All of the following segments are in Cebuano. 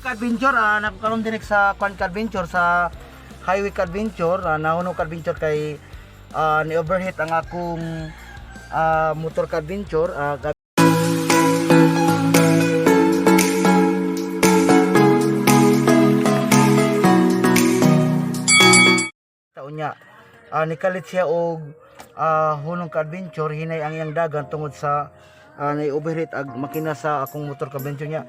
Ka-adventure, nako karon direk sa Kwan Ka-adventure, sa Highway Ka-adventure, nahuno ka-adventure kay ni overheat ang akong motor ka-adventure. Taon niya. Nikalit siya og hunong ka-adventure, hinay ang iyang dagan tungod sa na-overheat ag makina sa akong motor ka-adventure niya.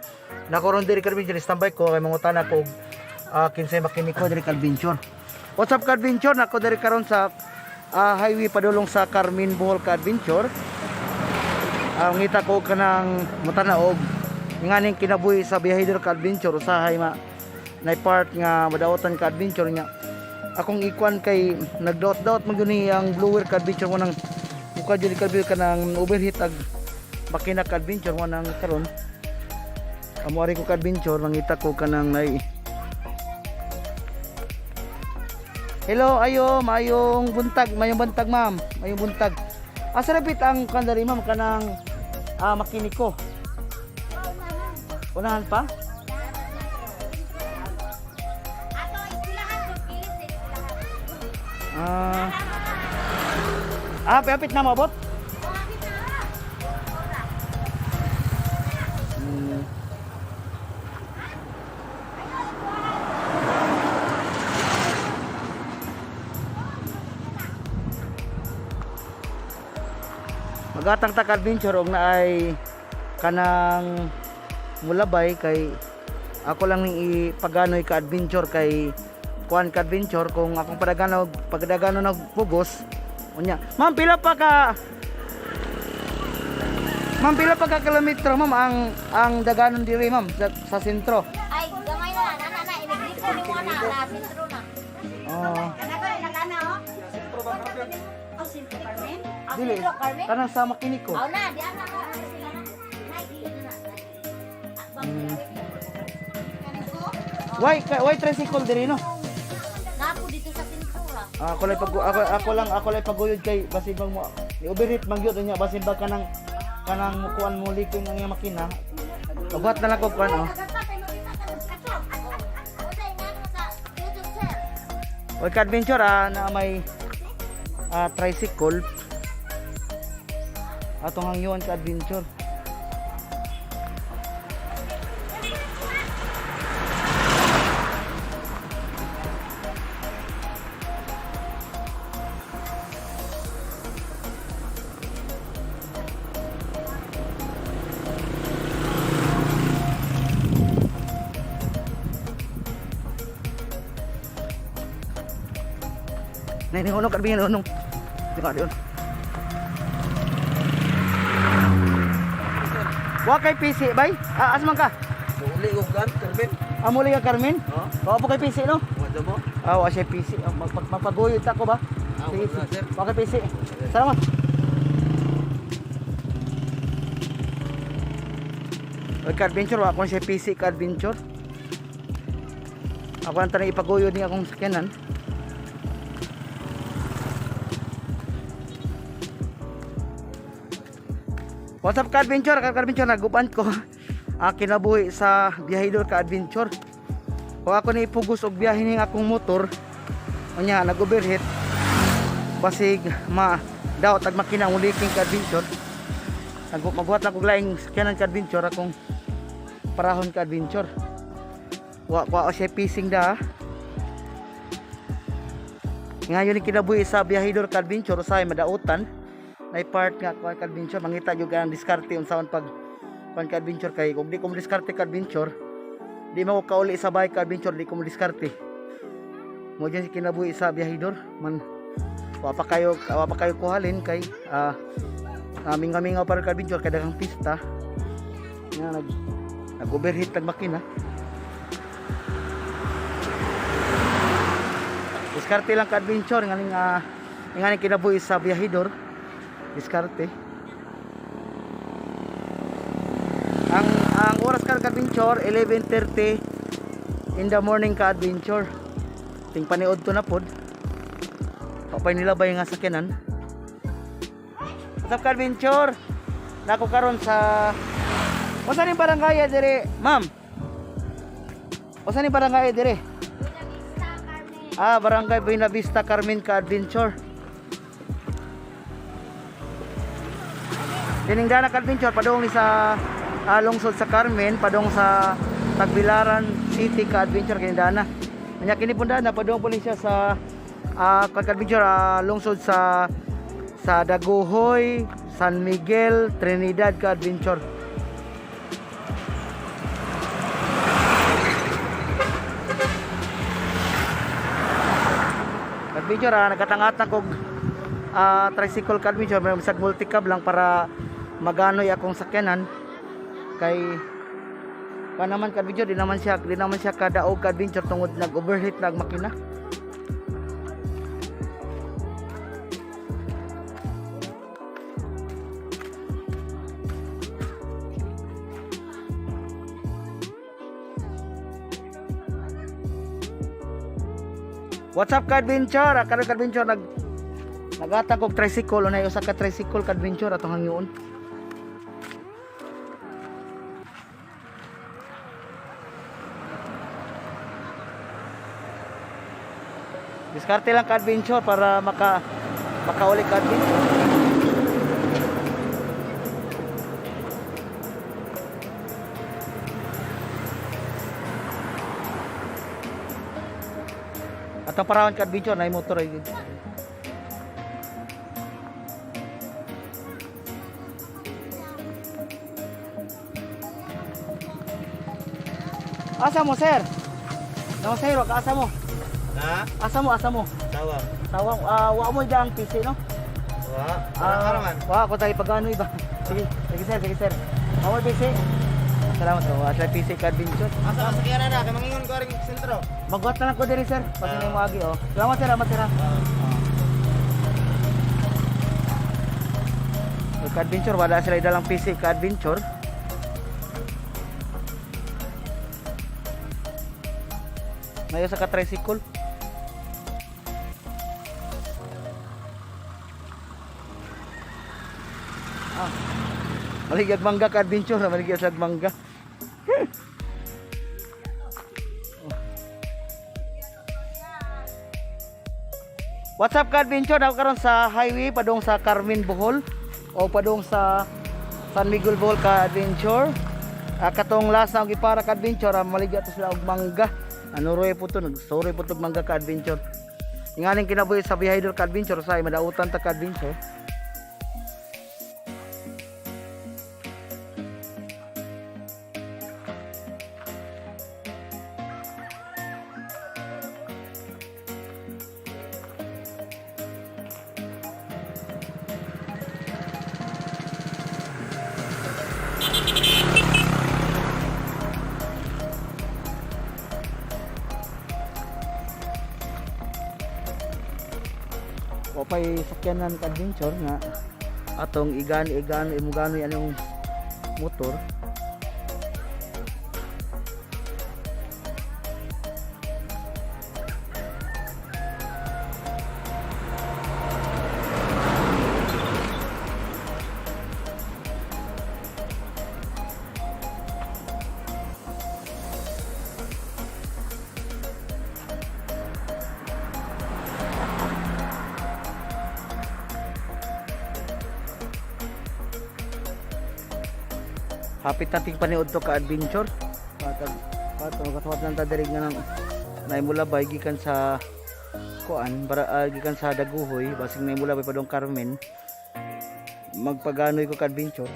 Nako ron diri ka-adventure, standby ko kay mangutana ko og kinsay makiniko diri ka-adventure. What's up ka-adventure? Nako diri karon sa highway padulong sa Carmen, Bohol ka-adventure. Ngita ko kanang mutana og nganing kinabuhi sa biyahe diri ka-adventure, usahay ma na part nga madaotan ka-adventure niya. Akong ikuan kay nagdaot-daot man gyud ni ang blower ka-adventure mo nang mukha jud ka kanang overheat ag makina ka-adventure mo nang karon. Amo ari ko ka-adventure, mangita ko kanang nay. Hello, ayo, mayong buntag ma'am, mayong buntag. Asa rapit ang kandari ma'am kanang makiniko? Unahan pa? Ato, iskulahan ko, kilis, iskulahan. Apit na maabot? Magatang ta adventure og naay kanang mulabay kay ako lang ning ipaganoy ka adventure kay kuan ka adventure kung akong padagano pagdagano og pugos unya. Ma'am, pila pa ka kilometro ma'am ang daganon diri ma'am sa sentro? Ay, gamay na, na, na, na, inigrit ko ni mo na, na, sentro na. Oh. Nagana, oh. Oh, sentro, Carmen? Oh, Dili. sentro, Carmen? Kanang sa makiniko. Oh, na, di ana na, na, sila na. Nay, di na, na. Why tricycle diri no? Napo dito sa sentro, ra. Ako lang pag ako lang paguyod kay basin bang mo ni overheat man gyud niya, basin ba kanang kanang mukuan mo leaking ang iyang makina. Magbuhat na lang ko kuan oh. Oy ka adventure na may tricycle. Atong hangyuan ka adventure. Nay, ni unong karbiyan unong. Di ka diyon. Wa kay PC bay? Asman ka? Uli ko kan, Carmen. Amuli ka Carmen? Oh. Wa po kay PC no? Wala mo? Wa siya PC. Magpaguyod ta ko ba? Ah, Sige, wala, sige. sir. Wa kay PC. Salamat. Oy, ka-adventure, wa ko siya PC ka-adventure. Ako lang tanang ipaguyod ni akong sakyanan. What's up ka-adventure? Ka-adventure, naguban ko. Kinabuhi sa biyahidor ka-adventure. Kung ako ni ipugos og biyahe ning akong motor, unya nag-overheat. Basig ma daw tag makina ang leaking ka-adventure. Magbuhat lang kog laing sakyanan ka-adventure akong parahon ka-adventure. Wa wa siya pising da. Ngayon ni kinabuhi sa biyahidor ka-adventure usahay madautan. Nay part nga kuan ka-adventure mangita jud ang diskarte unsaon pag kuan ka-adventure kay kung di ko mo diskarte ka-adventure di mo ko kauli sa bahay ka-adventure, di ko mo diskarte. Mo dyan si kinabuhi sa biyahidor man wa pa kayo kuhalin kay mingaw para ka-adventure kay daghang pista nga nag overheat tag makina. Diskarte lang ka-adventure nganing nganing kinabuhi sa biyahidor, diskarte. Ang oras ka adventure 11:30 in the morning ka adventure. Ting paniod to na pod. Papay nila ba yung nga sakyanan? What's up ka adventure? Nako karon sa Unsa ning barangay dire, ma'am? Usa ni barangay dire? Ah, Barangay Buena Vista Carmen ka Adventure. Tiningdana ka Adventure padung ni sa lungsod sa Carmen, padung sa Tagbilaran City ka Adventure kini dana. Nya kini pud dana padung po ni siya sa ka Adventure lungsod sa Dagohoy, San Miguel, Trinidad ka Adventure. Adventure nagatangatang kog tricycle ka adventure, may bisag multicab lang para maganoy akong sakyanan kay pa naman ka adventure, di naman siya kadaog ka adventure tungod nag overheat na ang makina. What's up ka adventure? Karon ka adventure nagatag og tricycle, unay usa ka tricycle ka adventure atong hangyoon. Diskarte lang ka adventure para makauli ka adventure. Atong parawan ka adventure na motor ay. Asa mo, sir? No, sir, wag asa mo. Ha? Asa mo, asa mo. Tawag. Tawang, wa mo ang PC, no? Wa. Ah, wa ako tayo pagano iba. Sige, sige sir, sige sir. Wa mo PC. Salamat po. Wa sa PC ka adventure. Asa ka sakyanan na kay mangingon ko ring sentro. Magwat na lang ko diri sir. Pag mo agi oh. Salamat sir, salamat sir. Ah. Ka adventure wala sila idalang PC ka adventure. Mayo sa ka tricycle. Ah. Maligag mangga ka adventure, maligag sa mangga. What's up ka adventure? Ako karon sa highway padung sa Carmen Bohol o padung sa San Miguel Bohol ka adventure. Katong last na og ipara ka adventure, maligya to sila og mangga. Ano roy po to, nagstory po to og mangga ka adventure. Inganing kinabuhi sa Bihidor ka adventure sa madautan ta ka adventure. O pay sakyanan ka adventure nga atong igan igan imugano anong motor. Hapit nating paniud to ka adventure. Patag pato makatuwat lang ta diri nga nang naimulabay gikan sa kuan bara gikan sa Daguhoy basing naimulabay padong Carmen. Magpaganoy ko ka adventure.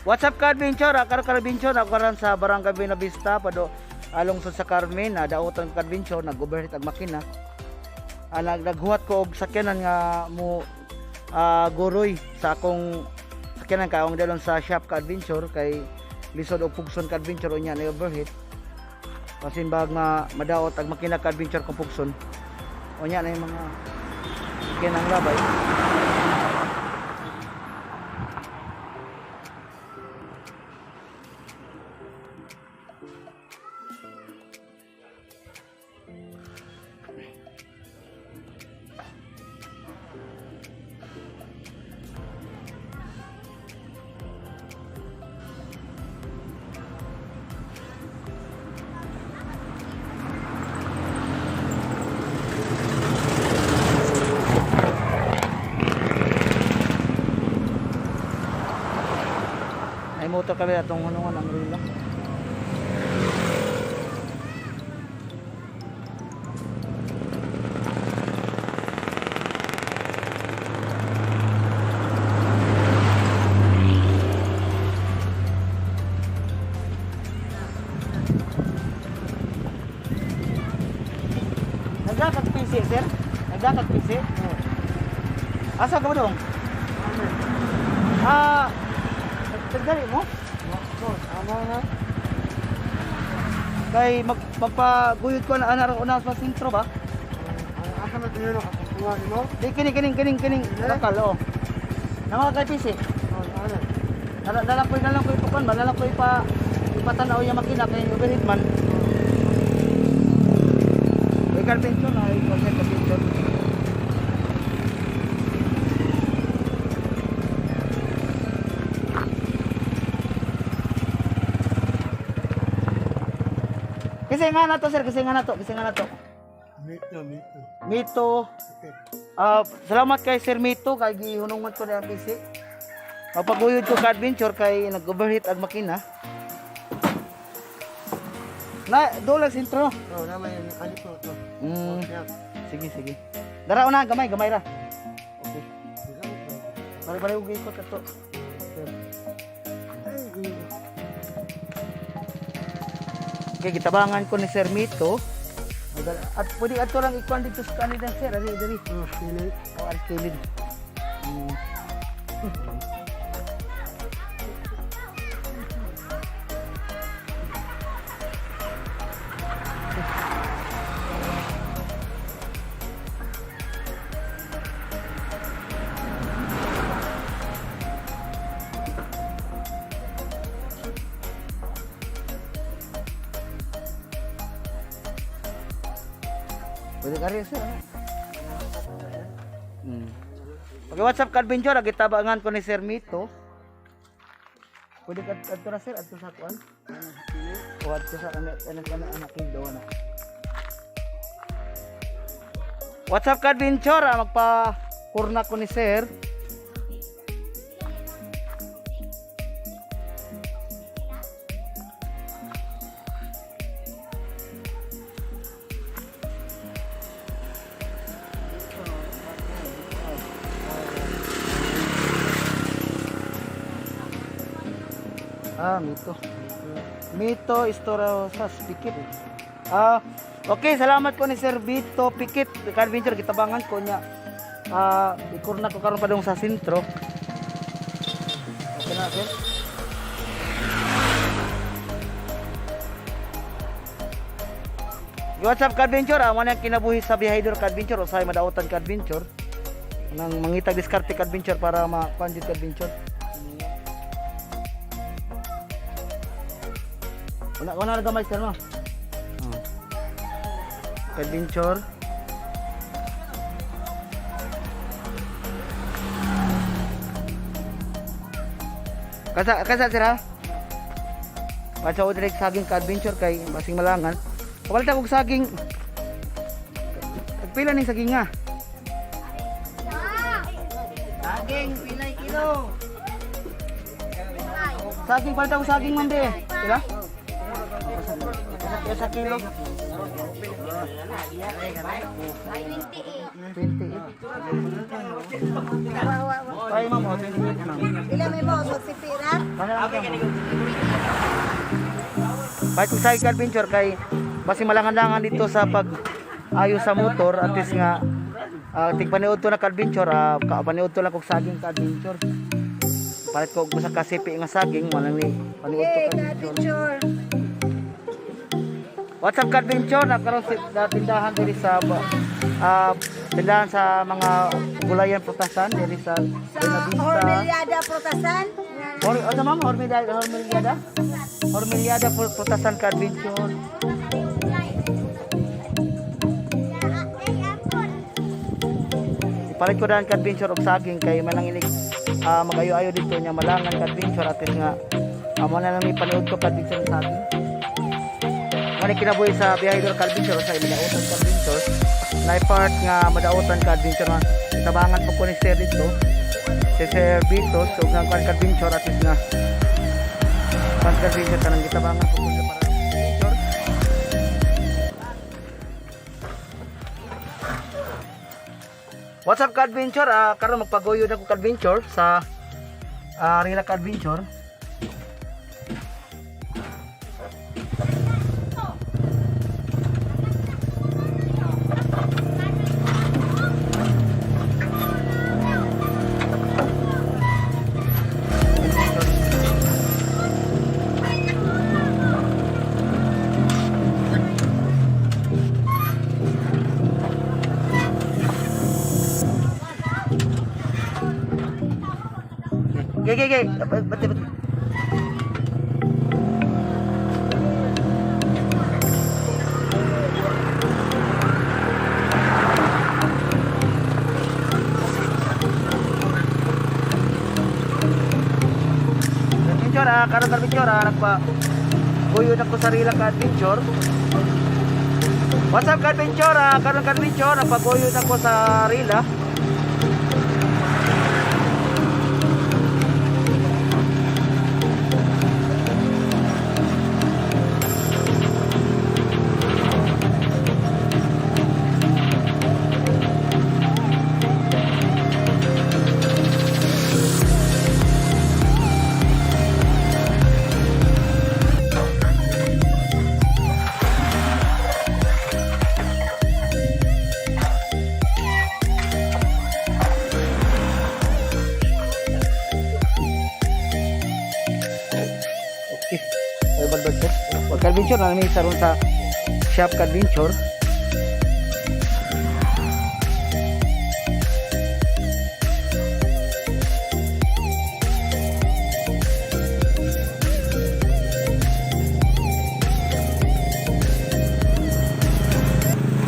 What's up ka adventure? Karon ka adventure ako karon sa Barangay Buenavista pado along sa Carmen na dautan ka adventure nag-overheat ang makina. Naghuwat ko og sakyanan nga mo guroy sa akong sakyanan kay akong dalon sa shop ka adventure kay lisod og pugson ka adventure unya na overheat. Basin bag nga madaot ang makina ka adventure kung pugson. Unya na yung mga kinang labay. Ay motor kami atong hunungan ang rila. Nagdakag PC, sir? Nagdakag PC? Oo. Asa ka ba dong? Nagdali mo? Tama na. Kay magpaguyod ko na ana una sa sentro ba? Asa na tayo nakakuha nimo? Di kini kining kining kining lokal oh. Nang kay PC. Oh, ano? Nalang ko ipakuan ba nalang ko ipatanaw yung makina kay overheat man. May carpentry na ay carpentry. Kasi nga na to sir, kasi nga na to, kasi nga na to. Mito, mito. Mito. Salamat kay Sir Mito kay gihunungan ko na ang PC. Mapaguyod ko ka adventure kay nag-overheat ang makina. Na doon lang sentro. Oh, naman yung mekaniko to. Sige, sige. Dara una gamay, gamay ra. Okay. Pare-pare og ikot ato. Okay, gitabangan ko ni Sir Mito. At pwede ato lang ikuan dito sa kanila sir, ari diri. Oh, sili. O ari kilid. Pwede ka rin, sir. Okay, what's up, ka-adventure? Gitabangan ko ni Sir Mito. Pwede ka adto na sir, adto sa kuan. O adto sa anak anak anak anak daw na. What's up, ka-adventure? Magpa kurna ko ni sir. Mito. Mito Istorosas Pikit. Okay, salamat ko ni Sir Vito Pikit. Ka-adventure, gitabangan ko niya. Ikurna ko karon padung sa sentro. Okay na, sir. What's up, ka-adventure? Ang kinabuhi sa Bihaydur ka-adventure o sa madautan ka-adventure. Nang mangitag diskarte ka-adventure para ma-kuan jud ka-adventure. Una una na gamay sir no. Oh. Adventure. Kasa kasa sir ha. Pacha o direk saging ka adventure kay basing malangan. Kapalit og saging. Pila ning saging nga? Saging, pilay kilo. Saging palit og saging man be. Pila? Sa kilo. 28. Ay, ma'am, oh, 28, ma'am. Ila may mo magsipira? Kahit kung sa adventure kay basi malangan-langan dito sa pag ayos sa motor at least nga tigpaniud to na ka-adventure, paniud to lang kog saging ka-adventure. Palit ko og usa ka sipi nga saging mo ni paniud to Eh, ka-adventure. ka-adventure. What's up ka-adventure? Nakaroon si na tindahan diri sa tindahan sa mga gulayan prutasan diri sa Sa Buena Vista. Hormeliada Protasan. Or, ano ma'am? Hormeliada? Hormeliada? Hormeliada prutasan ka-adventure. Ipalit ko daan ka-adventure og saging kay mananginig magayo-ayo dito niya malangan ka-adventure at least nga amo na lang ipaniud ko ka-adventure sa saging. Mani kinabuhi sa biyahe dol ka-adventure sa madautan ka-adventure. Na part nga madautan ka-adventure nga itabangan po ko ni Sir dito. Si Sir Vitos ug nga kuan ka-adventure at least nga kuan ka-adventure kanang gitabangan po ko siya para adventure. What's up ka-adventure? Karon magpaguyod ako ka-adventure sa Rila ka-adventure. Okay, okay, okay. Bati, bati. Adventure ah, karon adventure ah, nagpa Kuyo na ko sarila ka adventure. What's up ka adventure ah, karon ka adventure, nagpaguyo na ko sa rila. Okay. Ay bad sir. Wag adventure na namin sa ron sa shop ka adventure.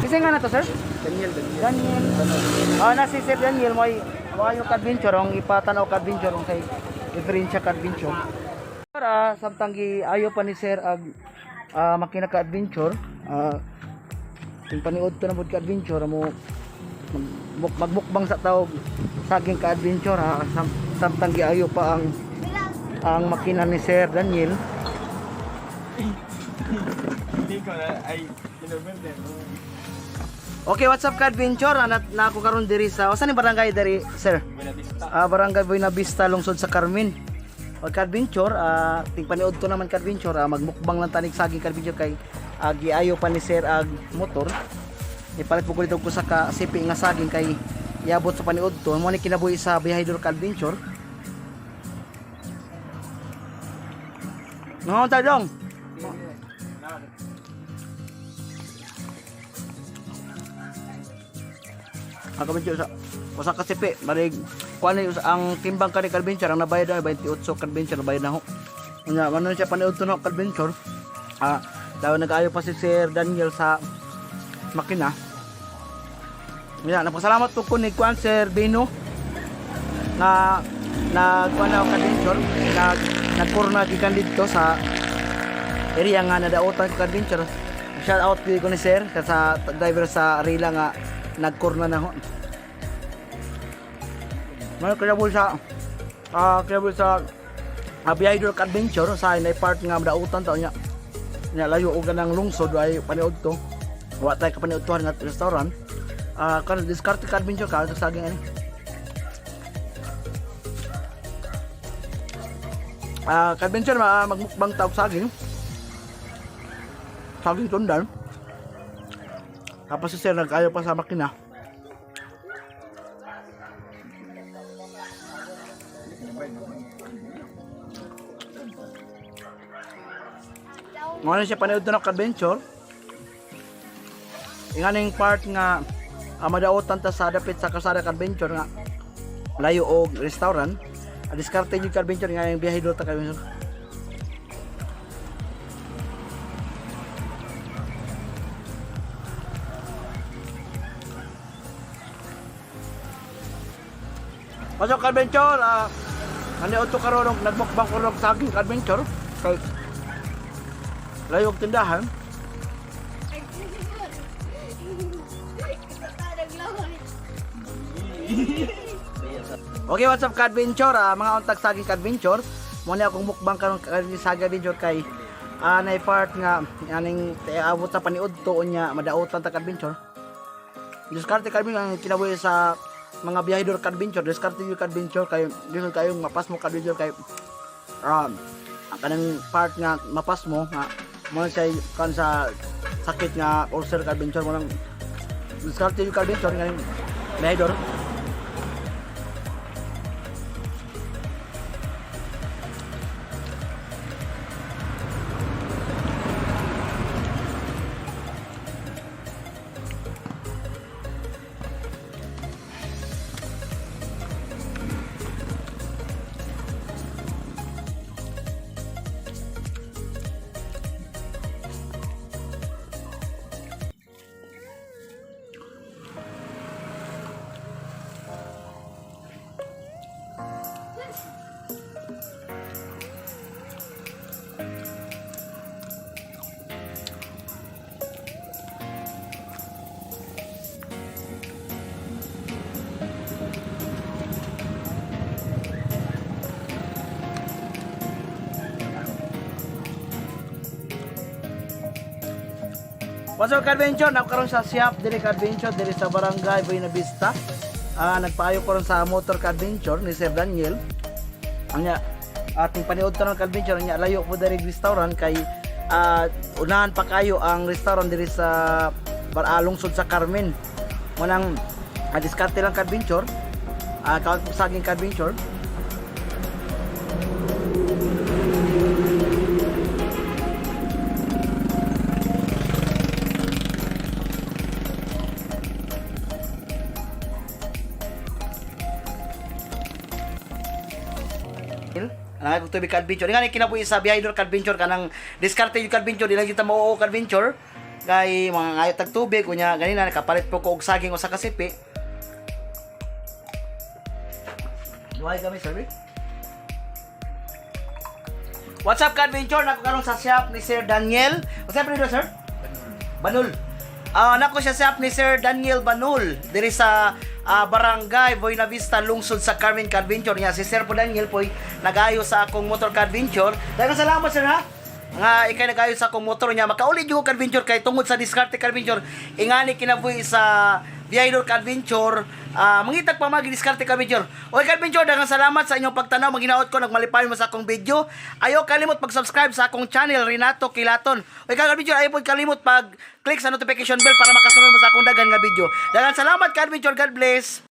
Kasi nga na to, sir? Daniel, Daniel. Daniel. Na si Sir Daniel may maayo ka adventure ang ipatanaw ka adventure ang kay diferensya ka adventure. Para samtang ayo pa ni Sir ag makina ka adventure, ting paniud to na pud ka adventure mo magmukbang sa tawag saging ka adventure ha samtang giayo pa ang makina ni Sir Daniel. Hindi ko na, ay, inumin. Okay, what's up ka adventure? Na ako karon diri sa usa ni barangay diri, sir? Buena Vista. Barangay Buena Vista, lungsod sa Carmen. Pag adventure, ting paniud to naman ka-adventure, magmukbang lang tanig saging ka-adventure kay giayo pa ni sir ag motor. Ipalit po ko dito ko sa ka sipi nga saging kay iabot sa paniud to. Mo ni kinabuhi sa biyahe duro ka-adventure. Ngayon tayo dong. Ang ka-adventure sa usa ka sipi, balig kuan ni ang timbang kani ka-adventure ang nabayad na 28 ka-adventure nabayad na ho. Unya man siya paniud to no ka-adventure. Daw nag-ayo pa si Sir Daniel sa makina. Unya napasalamat po ko ni kuan Sir Bino nga nagkuan na ka-adventure, nagkurna gikan didto sa area nga nadautan ko ka-adventure. Shout out ko ni Sir sa driver sa Rila nga nagkurna na ho. Mga kinabul sa biyahe duro ka adventure sa inay part nga madautan taon niya. Nya layo og kanang lungsod ay paniud to. Wa tay kapaniudtuhan nga restaurant. Kan diskarte ka adventure ka sa saging ani. Ka-adventure ma magmukbang ta og saging. Saging tundan. Tapos si sir nag-ayo pa sa makina. Ngayon siya panood na ng adventure. Inganing part nga madaotan ta sa dapit sa kalsada ka adventure nga layo og restaurant. Diskarte yung adventure nga yung biyahe do ta ka adventure. Pasok adventure, ano to karon og nagmukbang ko og saging adventure kay layo og tindahan. Ay, naglawan. Okay, what's up ka-adventure? Mga untag saging ka-adventure. Muna akong mukbang karon ka saging adventure kay nay part nga aning abot sa paniud to unya madaotan ta ka-adventure. Diskarte kami ang kinabuhi sa mga biyahedor ka-adventure. Diskarte yung ka-adventure kay dili kayong mapas mo ka-adventure kay ang kanang part nga mapas mo nga mo na siya kan sa sakit nga ulcer ka-adventure mo nang diskarte yung ka-adventure nga biyahedor. What's up, ka-adventure? Ako karon sa Siap, diri ka-adventure, diri sa Barangay Buena Vista. Nagpaayo ko ron sa motor ka-adventure ni Sir Daniel. Ang niya, ating paniud ta ng ka-adventure, nya layo po diri restaurant kay unahan pa kayo ang restaurant diri sa lungsod sa Carmen. Munang diskarte lang ka-adventure. Kaon po saging ka-adventure. Ang akong tubig ka-adventure. Nga ni kinabuhi sa biyahe ka adventure kanang diskarte yung ka-adventure di lang kita mauo ka-adventure kay mga ngayo tag tubig unya ganina nakapalit po ko og saging usa ka sipi. Duhay kami sir. Vic. What's up ka-adventure? Nako karon sa shop ni Sir Daniel. What's up dito, sir? Banul. Nako siya shop ni Sir Daniel Banul diri sa Barangay Buena Vista, lungsod sa Carmen Adventure niya. Si Sir po Daniel po'y nag-ayo sa akong motor ka-adventure. Daghang salamat sir ha. Nga ikay nag-ayo sa akong motor niya. Makauli jud ko ka-adventure kay tungod sa diskarte ka-adventure. Ingani kinabuhi sa Biyahidor ka-adventure. Mangitag pa mga diskarte ka-adventure. Oy ka-adventure, daghang salamat sa inyong pagtanaw. Maginaot ko nagmalipayon mo sa akong video. Ayaw kalimot pag-subscribe sa akong channel Renato Kilaton. Oy ka-adventure, ayaw pod kalimot pag click sa notification bell para makasunod mo sa akong daghan nga video. Daghang salamat ka-adventure. God bless.